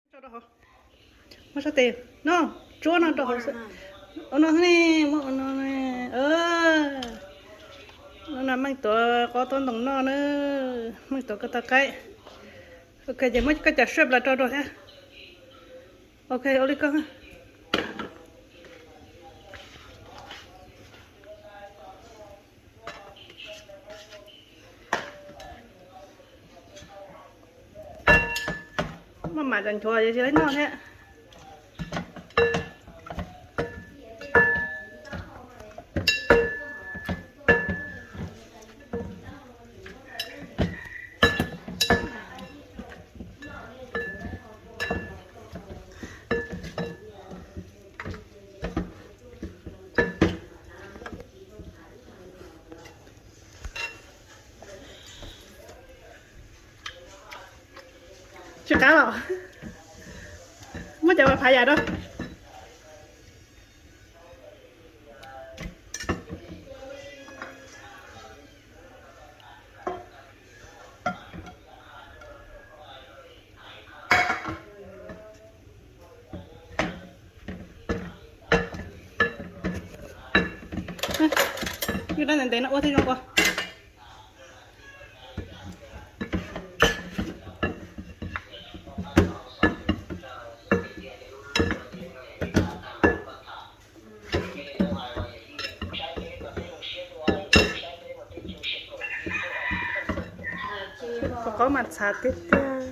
Tso rau hauv. Muab sab tes no, tsuab no rau hauv xwb. Ua no ne, muab ua no ne. No na, Meej tuav qos tuav ntoo noj na. Meej tuav koj tau qaib. Ok, ces muab koj cov sab plaws rau rau thiab. Ok, ua li koj. Maj mam cov nchuav tsis laib noj thiab. Tsis qab los? Muab cov phav yam rau. Yus dab ntev ntev no ua thiaj zoo ua. Qhov qaub mas txhav tiag tiag.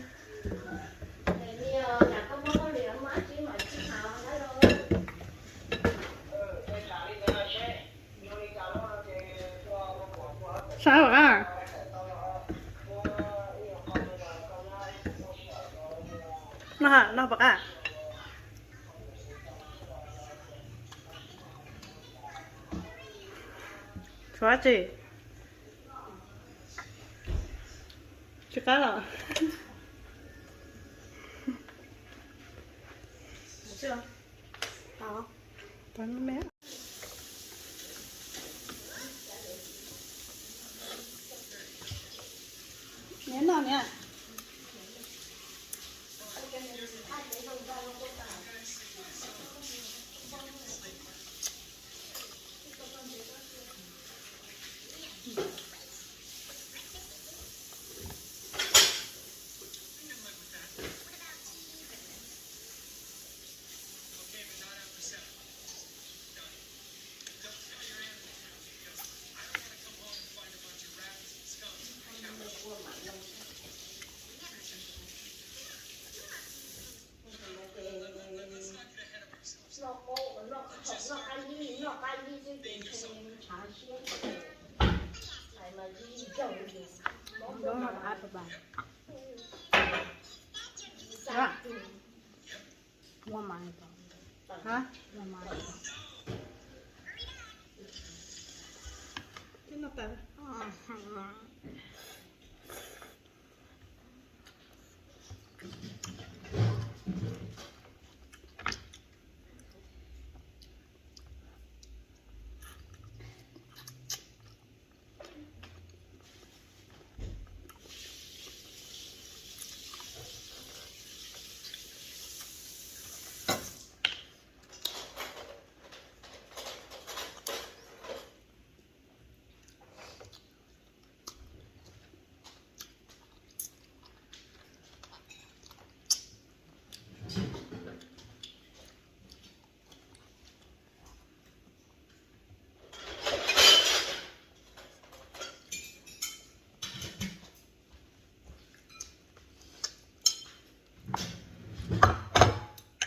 Sab pom qab. No ha, no pom qab. Tshuav tsis? Tsis qab los? Niam noj niam.